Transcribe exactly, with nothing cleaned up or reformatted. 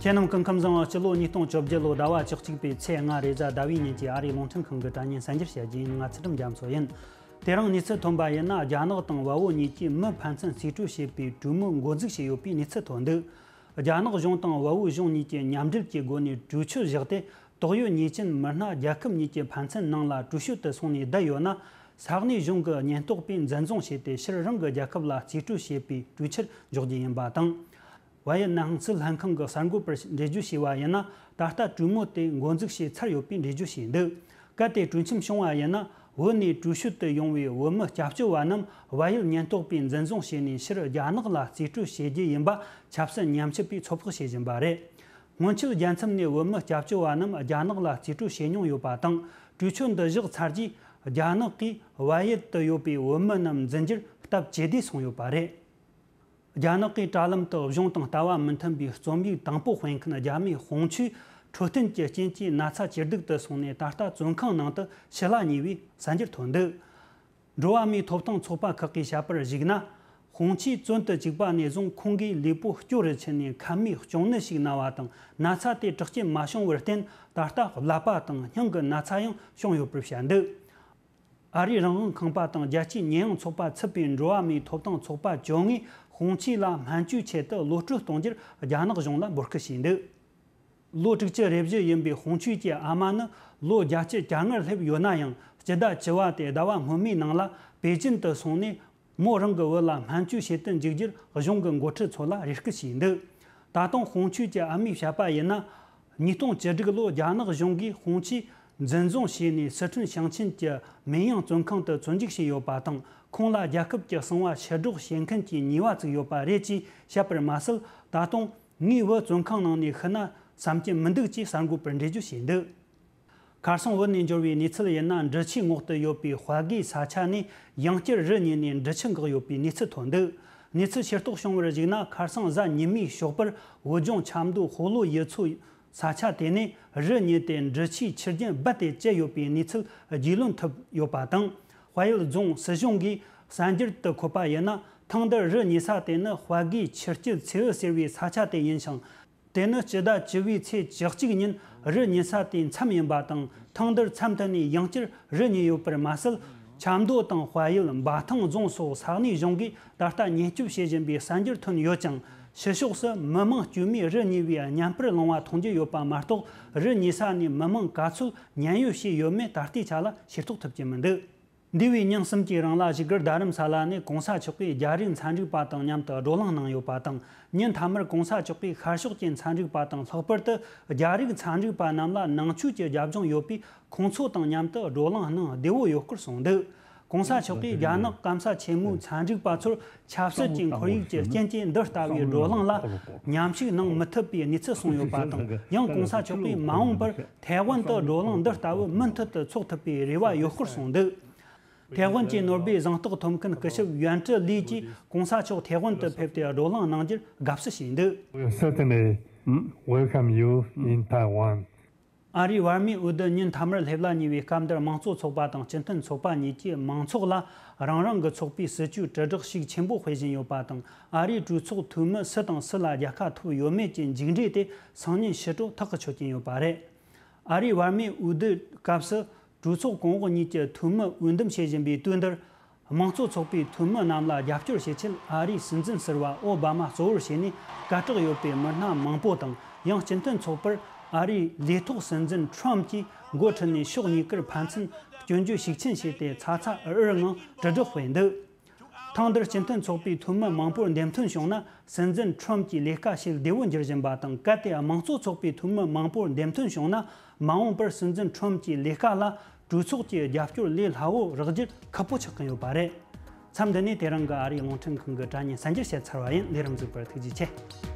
དེ་རྣམས་སྐུ་ཁམས་བཟང་། སྤྱི་ལོ་ཉིས་སྟོང་བཅོ་བརྒྱད་ལོའི་ཟླ་བ་བཅུ་གཅིག་པའི་ཚེས་ལྔ་རེས་གཟའ་ཟླ་བའི་ཉིན་གྱི་ཨ་རིའི་རླུང་འཕྲིན་ཁང་གི་དྲ་བརྙན་གསར་འགྱུར་བཤད་རྒྱུ་ཡིན། ང་ཚུལ་ཁྲིམས་རྒྱ་མཚོ་ཡིན། དེ་རིང་གནས་ཚུལ་ཐོན་པ་ཡིན་ན། རྒྱ་ནག་དང་བལ་པོ་གཉིས་ཀྱིས་མི་ཕན་ཚུན་རྩིས་སྤྲོད་བྱེད་པའི་གྲོས་མོལ་འགོ་འཛུགས་བྱས་ཡོད་པའི་གནས་ཚུལ་ཐོན་འདུག་རྒྱ་ནག་གཞུང་དང་བལ་པོ་གཞུང་གཉིས་ཀྱིས་མཉམ་འབྲེལ་གྱི་སྒོ་ནས་གྲོས་ཆོད་བཞག་སྟེ། ཏོག་དབྱིབས་ཉེས་ཅན་མི་སྣ་རྒྱལ་ཁབ་གཉིས་ཀྱི་ཕན་ཚུན་ནང་ལ་གྲོས་ཆོད་དུ་སོང་ནས་བསྡད་ཡོད་ན། ས་གནས་གཞུང་གི་ཉེན་རྟོག་པས་འཛིན་བཟུང་བྱས་ཏེ། ཕྱིར་རང་གི་རྒྱལ་ཁབ་ལ་རྩིས་སྤྲོད་བྱེད་པའི་གྲོས་ཆོད་འཇོག་རྒྱུ་ཡིན་པ་དང་། བལ་ཡུལ་གནས་ཚུལ་ལྷན་ཁང་གི་གསར་འགོད་པར་འགྲེལ་བརྗོད་བྱས་པ་ཡིན་ན། ད་ལྟ་གྲོས་མོལ་དེ་འགོ་འཛུགས་བྱས་ཚར་ཡོད་པའི་འགྲེལ་བརྗོད་བྱས་འདུག་གལ་ཏེ་གྲོས་འཆམ་བྱུང་བ་ཡིན་ན། བོད་ནས་གྲོས་ཆོད་དུ་ཡོང་བའི་བོད་མི་སྐྱབས་བཅོལ་བ་རྣམས་བལ་ཡུལ་ཉེན་རྟོག་པས་འཛིན་བཟུང་བྱས་ནས། ཕྱིར་རྒྱ་ནག་ལ་རྩིས་སྤྲོད་བྱེད་རྒྱུ་ཡིན་པ་ཆབ་སྲིད་ཉམས་ཞིབ་པས་ཚོད་དཔག་བྱེད་བཞིན་པ་རེད། སྔོན་ཆད་རྒྱལ་མཚམས་ནས་བོད་མི་སྐྱབས་བཅོལ་བ་རྣམས་རྒྱ་ནག་ལ་རྩིས་སྤྲོད་བྱེད་མྱོང་ཡོད་པ་དང་། གྲོས་ཆོད་འདི་བཞག་ཚར་རྗེས། རྒྱ་ནག་གིས་བལ་ཡུལ་དུ་ཡོད་པའི་བོད་མི་རྣམས་འཛིན་རྒྱུར་སྟབས་ཇེ་བདེ་སོང་ཡོད་པ་རེད། རྒྱ་ནག་གིས་དྲ་ལམ་དུ་གཞུང་དང་ལྟ་བ་མི་མཐུན་པའི་རྩོམ་ཡིག་དང་པོ་སྤེལ་མཁན་རྒྱ་མིའི་དཔུང་ཆོས་འཕྲོད་བསྟེན་གྱི་རྐྱེན་གྱིས་ན་ཚ་ཇེ་སྡུག་ཏུ་སོང་ནས། ད་ལྟ་བཙོན་ཁང་ནང་དུ་ཞི་ལ་ཉེ་བའི་གསར་འགྱུར་ཐོན་འདུག་འགྲོ་བ་མིའི་ཐོབ་ཐང་ཚོགས་པ་ཁག་གིས་བཤད་པར་གཞིགས་ན། དཔུང་ཆོས་བཙོན་དུ་བཅུག་པ་ནས་བཟུང་ཁོང་གིས་ལུས་པོ་སྐྱོ་རུ་ཕྱིན་ནས། ཁ་མའི་གཅོང་ནད་ཞིག་ན་བ་དང་། ན་ཚ་དེ་དྲག་སྐྱེད་མ་བྱུང་བར་བརྟེན། ད་ལྟ་ཀླད་པ་དང་སྙིང་གི་ན་ཚ་ཡང་བྱུང་ཡོད་པར་བཤད་འདུག་ཨ་རིའི་རང་དབང་ཁང་པ་དང་རྒྱལ་སྤྱིའི་ཉེས་ཡངས་ཚོགས་པ་ཚུད་པའི་འགྲོ་བ་མིའི་ཐོབ་ཐང་ཚོགས་པ་བཅོ་ལྔས་དཔུང་ཆོས་ལ་སྨན་བཅོས་ཆེད་དུ་གློད་བཀྲོལ་གཏོང་རྒྱུར་རྒྱ་ནག་གཞུང་ལ་འབོད་སྐུལ་བྱས་འདུག་ལོ་དྲུག་ཅུ་རེ་བཞི་ཡིན་པའི་དཔུང་ཆོས་ཀྱི་ཨ་མ་ནི་ལོ་བརྒྱད་ཅུ་གྱ་ལྔར་སླེབས་ཡོད་ན་ཡང་། སྤྱི་ཟླ་བཅུ་པ་སྟེ་ཟླ་བ་སྔོན་མའི་ནང་ལ་པེ་ཅིན་དུ་སོང་ནས། མོ་རང་གི་བུ་ལ་སྨན་བཅོས་བྱེད་དུ་འཇུག་རྒྱུར་གཞུང་གི་འགོ་ཁྲིད་ཚོ་ལ་རེ་སྐུལ་བྱས་འདུག་ད་དུང་དཔུང་ཆོས་ཀྱི་ཨ་མས་བཤད་པ་ཡིན་ན། ཉིས་སྟོང་བཅུ་དྲུག་ལོར་རྒྱ་ནག་གཞུང་གིས་དཔུང་ཆོས་འཛིན་བཟུང་བྱས་ནས། སི་ཁྲོན་ཞིང་ཆེན་གྱི་མིན་ཡང་བཙོན་ཁང་དུ་བཙོན་འཇུག་བྱས་ཡོད་པ་དང་། ཁོང་ལ་རྒྱལ་ཁབ་ཀྱི་གསང་བ་ཕྱིར་སྒྲོག་བྱེད་མཁན་གྱི་ཉེས་པ་བཙུགས་ཡོད་པ་རེད་ཅེས་བཤད་པར་མ་ཟད། ད་དུང་ངའི་བུ་བཙོན་ཁང་ནང་ནས་ཤི་ན་བསམ་གྱི་མི་འདུག་ཅེས་གསར་འགོད་པར་འགྲེལ་བརྗོད་བྱས་འདུག་ཁ་སང་བོད་ནས་འབྱོར་བའི་གནས་ཚུལ་ཡིན་ན། འབྲི་ཆུའི་ངོགས་དུ་ཡོད་པའི་དཔའ་དགེ་ས་ཆ་ནས་ཡང་བསྐྱར་རི་ཉིལ་ནས་འབྲི་ཆུ་འགག་ཡོད་པའི་གནས་ཚུལ་ཐོན་འདུག་གནས་ཚུལ་ཤེས་རྟོགས་བྱུང་བར་གཞིགས་ན། ཁ་སང་གཟའ་ཉི་མའི་ཞོགས་པར་བོད་ལྗོངས་ཆབ་མདོ་ཧོ་ལོ་ཡུལ་ཚོའི་ས་ཆ་དེ་ནས་རི་ཉིལ་ཏེ་འབྲི་ཆུའི་ཆུ་རྒྱུན་རྦད་དེ་བཅད་ཡོད་པའི་གནས་ཚུལ་རྒྱུས་ལོན་ཐུབ་ཡོད་པ་དང་། དཔའ་ཡུལ་རྫོང་སྲིད་གཞུང་གིས་གསར་འགྱུར་དུ་འཁོད་པ་ཡིན་ན། ཐེངས་འདིར་རི་ཉིལ་ས་དེ་ནི་དཔའ་དགེ་ཆུ་སྐྱིད་མཚེའུ་ཟེར་བའི་ས་ཆ་དེ་ཡིན་ཞིང་། དེ་ནི་སྤྱི་ཟླ་བཅུ་པའི་ཚེས་བཅུ་གཅིག་ཉིན་རི་ཉིལ་ས་དེའི་མཚམས་ཡིན་པ་དང་། ཐེངས་འདིར་མཚམས་དེ་ནས་ཡང་བསྐྱར་རི་ཉིལ་ཡོད་པར་མ་ཟད། ཆབ་མདོ་དང་དཔའ་ཡུལ། འབའ་ཐང་རྫོང་སོགས་ས་གནས་གཞུང་གིས་ད་ལྟ་ཉེན་སྐྱོབ་བྱེད་བཞིན་པའི་གསར་འགྱུར་ཐོན་ཡོད་ཅིང་། ཕྱི་ཕྱོགས་སུ་མི་མང་དཀྱུས་མས་རི་ཉིལ་བའི་བརྙན་པར་བླངས་པ་མཐོང་རྒྱུ་ཡོད་པ་མ་གཏོགས། རི་ཉིལ་ས་ནས་མི་མང་ག་ཚོད་ཉེན་གཡོལ་བྱས་ཡོད་མེད་ད་ལྟའི་ཆ་ལ་ཤེས་རྟོགས་ཐུབ་ཀྱི་མི་འདུག་འདས་པའི་ཉིན་གསུམ་གྱི་རིང་ལ་བཞུགས་སྒར་རྡ་རམ་ས་ལ་ནས་གོང་ས་མཆོག་གིས་རྒྱ་རིགས་ཚན་རིག་པ་དང་མཉམ་དུ་བགྲོ་གླེང་གནང་ཡོད་པ་དང་། ཉིན་མཐའ་མར་གོང་ས་མཆོག་གིས་ཤར་ཕྱོགས་ཀྱི་ཚན་རིག་པ་དང་། ལྷག་པར་དུ་རྒྱ་རིགས་ཚན་རིག་པ་རྣམས་ལ་ནང་ཆོས་ཀྱི་རྒྱབ་ལྗོངས་ཡོད་པའི་ཁོང་ཚོ་དང་མཉམ་དུ་བགྲོ་གླེང་གནང་བདེ་བོ་ཡོད་སྐོར་གསུངས་འདུག་གོང་ས་མཆོག་གིས་རྒྱ་ནག་སྐམ་ས་ཆེན་མོའི་ཚན་རིག་པ་ཚོར་ཆབ་སྲིད་ཀྱི་ཁོར་ཡུག་གི་རྐྱེན་གྱིས་འདི་ལྟ་བུའི་བགྲོ་གླེང་ལ་མཉམ་ཞུགས་གནང་མི་ཐུབ་པའི་གནས་ཚུལ་གསུངས་ཡོད་པ་དང་། ཡང་གོང་ས་མཆོག་གིས་མ་འོངས་པར་ཐའེ་ཝན་དུ་བགྲོ་གླེང་འདི་ལྟ་བུ་མུ་མཐུད་དུ་འཚོགས་ཐུབ་པའི་རེ་བ་ཡོད་སྐོར་གསུངས་འདུག་ཐའེ་ཝན་གྱི་ནོར་བུའི་གཟེངས་རྟགས་ཐོབ་མཁན་སྐུ་ཞབས་ཡོན་ཀྲི་ལི་ཀྱིས་གོང་ས་མཆོག་ཐའེ་ཝན་དུ་ཕེབས་ཏེ་བགྲོ་གླེང་གནང་རྒྱུར་དགའ་བསུ་ཞུས་འདུག We certainly welcome you in Taiwan. ཨ་རིའི་བར་མའི་འོས་བསྡུ་ཉིན་མཐའ་མར་སླེབས་ལ་ཉེ་བའི་སྐབས་འདིར། དམངས་གཙོ་ཚོགས་པ་དང་སྤྱི་མཐུན་ཚོགས་པ་གཉིས་ཀྱིས་མང་ཚོགས་ལ་རང་རང་གི་ཚོགས་པའི་སྲིད་ཇུས་དྲིལ་བསྒྲགས་ཤུགས་ཆེན་པོ་སྤེལ་བཞིན་ཡོད་པ་དང་། ཨ་རིའི་གྲོས་ཚོགས་འཐུས་མི་སུ་དང་སུ་ལ་རྒྱལ་ཁ་ཐོབ་ཡོད་མེད་ཀྱི་མཇུག་འབྲས་དེ་སང་ཉིན་ཕྱི་དྲོ་ཐག་གིས་ཆོད་ཀྱིན་ཡོད་པ་རེད། ཨ་རིའི་བར་མའི་འོས་བསྡུའི་སྐབས་སུ། གྲོས་ཚོགས་གོང་འོག་གཉིས་ཀྱི་འཐུས་མི་འོས་འདེམས་བྱེད་བཞིན་པའི་དུས་འདིར། དམངས་གཙོ་ཚོགས་པའི་འཐུས་མི་རྣམས་ལ་རྒྱབ་སྐྱོར་བྱེད་ཆེད། ཨ་རིའི་སྲིད་འཛིན་ཟུར་པ་ཨོ་བྷ་མ་གཙོ་བོར་བྱས་ནས་སྐད་གྲགས་ཡོད་པའི་མི་སྣ་མང་པོ་དང་། ཡང་སྤྱི་མཐུན་ཚོགས་པར་ཨ་རིའི་ལས་ཐོག་སྲིད་འཛིན་ཁྲོམ་གྱིས་འགོ་ཁྲིད་ནས་ཕྱོགས་གཉིས་ཀར་ཕན་ཚུན་སྐྱོན་བརྗོད་ཤུགས་ཆེན་བྱས་ཏེ། ཚ་ཚ་འུར་འུར་ངང་དྲིལ་བསྒྲགས་སྤེལ་འདུག་ཐེངས་འདིར་སྤྱི་མཐུན་ཚོགས་པའི་འཐུས་མི་མང་པོར་འདེམས་ཐོན་བྱུང་ན། སྲིད་འཛིན་ཁྲོམ་གྱི་ལས་ཀ་བྱེད་བདེ་བོ་འགྱུར་བཞིན་པ་དང་། གལ་ཏེ་དམངས་གཙོ་ཚོགས་པའི་འཐུས་མི་མང་པོར་འདེམས་ཐོན་བྱུང་ན། མ་འོངས་པར་སྲིད་འཛིན་ཁྲོམ་གྱི་ལས་ཀ་ལ་གྲོས་ཚོགས་ཀྱི་རྒྱབ་སྐྱོར་ལས་སླ་བོ་རག་རྒྱུར་ཁག་པོ་ཆགས་ཀྱིན་ཡོད་པ་རེད། མཚམས་འདི་ནས་དེ་རིང་གི་ཨ་རིའི་རླུང་འཕྲིན་ཁང་གི་དྲ་བརྙན་གསར་འགྱུར་བཤད་ཚར་བ་ཡིན། ལས་རིམ་གཟིགས་པར་ཐུགས་རྗེ་ཆེ།